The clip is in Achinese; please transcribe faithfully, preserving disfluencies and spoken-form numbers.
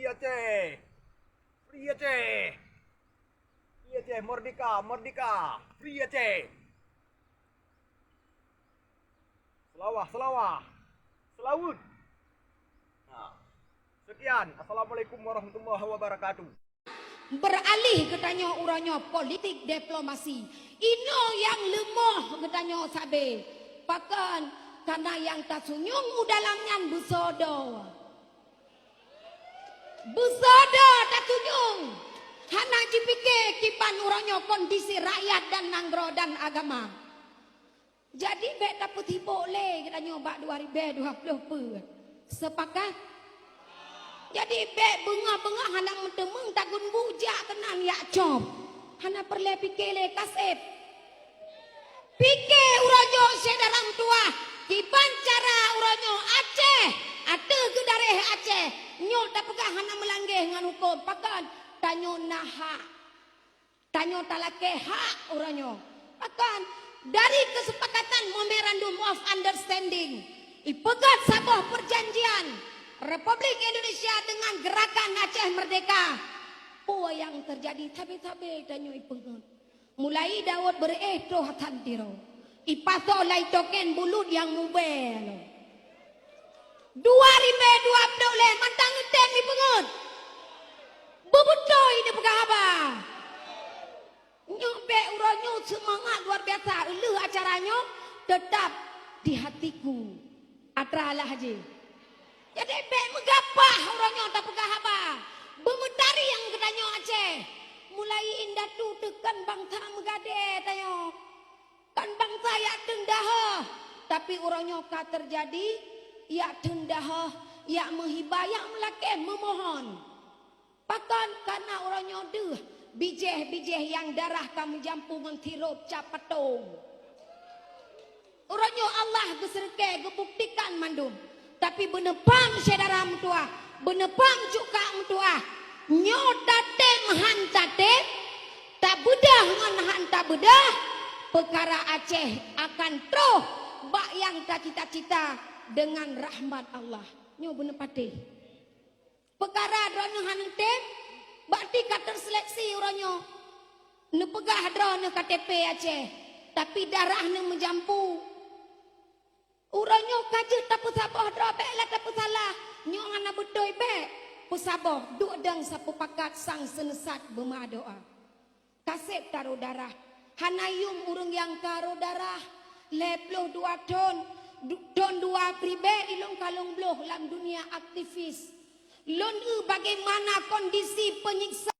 Aceh! Free Aceh! Free Aceh! Merdeka! Merdeka! Free Aceh! Selawah! Selawah! Selawut! Nah, sekian. Assalamualaikum warahmatullahi wabarakatuh. Beuralih geutanyoe uroe nyoe politik diplomasi. Inoe nyang leumoh geutanyoe sabe. Pakon? Kareuna nyang tasunyueng u dalam nyan beusoe droe. Beusoe droe tasunyueng. Hana jipike kiban uroe nyoe kondisi rakyat dan nanggroe dan agama. Jadi bék tapeusibok lé geutanyoe bak dua ribée dua ploh peuet. Sepakat? Jadi bék beungoh-beungoh hana meuteumeung tagun bujak keunan yak cop. Hana peureulée pike lé kaseb. Pike uroe nyoe syedara meutuwah, kiban cara uroe nyoe Aceh, ateueh geudaréh Aceh, nyoe tapeugah hana meulangge ngon huköm. Pakon? Tanyoe na hak. Tanyoe talakée hak uroe nyoe. Pakon? Dari keuseupakat Memorandum of Understanding, ipeugét saboh peurjanjian Republik Indonesia deungon Gerakan Aceh Merdeka. Peue nyang teujadi? Sabe-sabe tanyoe ipeugét. Mulai Daud beureuéh troh Hasan Tiro. Ipasoe lai token bulut nyang mubée nyoe. Dua ribée dua ploh lhée mantong neutem ipeungét. Beubeutôi neupeugah haba. Nyoe bék uroe nyoe seumangat luar biasa, euleuh acara nyoe teutap di hatiku. Atra lah jih. Jadi bék meugapah uroe nyoe tapeugah haba. Beumeutari nyang geutanyoe Aceh. Mulai indatu teukan bansa meugadée tanyoe. Kan bansa yak teundahah, tapi uroe nyoe ka teujadi yak teundahah, yak meuhiba, yak meulakée meumohon. Pakon? Kareuna uroe nyoe deuh bijéh-bijéh nyang darah ka meujampu ngon sirop cap patong. Uroe nyoe Allah geuseureuké geubuktikan mandum. Tapi beuneupham syedara meutuwah, beuneupham cuka meutuwah, nyoe tatem han tatem, tabeudoh ngon han tabeudoh, peukara Aceh akan troh bak nyang tacita-cita deungon rahmat Allah. Nyoe beuneupatéh. Peukara droeneuh hana tem, berarti ka teuseleksi uroe nyoe. Neupeugah droeneuh K T P Aceh, tapi darah neuh meujampu. Uroe nyoe ka jeuet tapeusaboh droe, bék lah tapeusalah. Nyoe hana beutôi bék. Peusaboh, duek dang sapeue pakat sang seuneusat beumeudoá. Kaseb taroe darah. Hana yum ureuëng nyang ka roe darah. Lhée ploh dua thon, du-, thon dua ribée ilong kalong bloh lam dunia aktivis. Lôn eu bagaimana kondisi penyiksa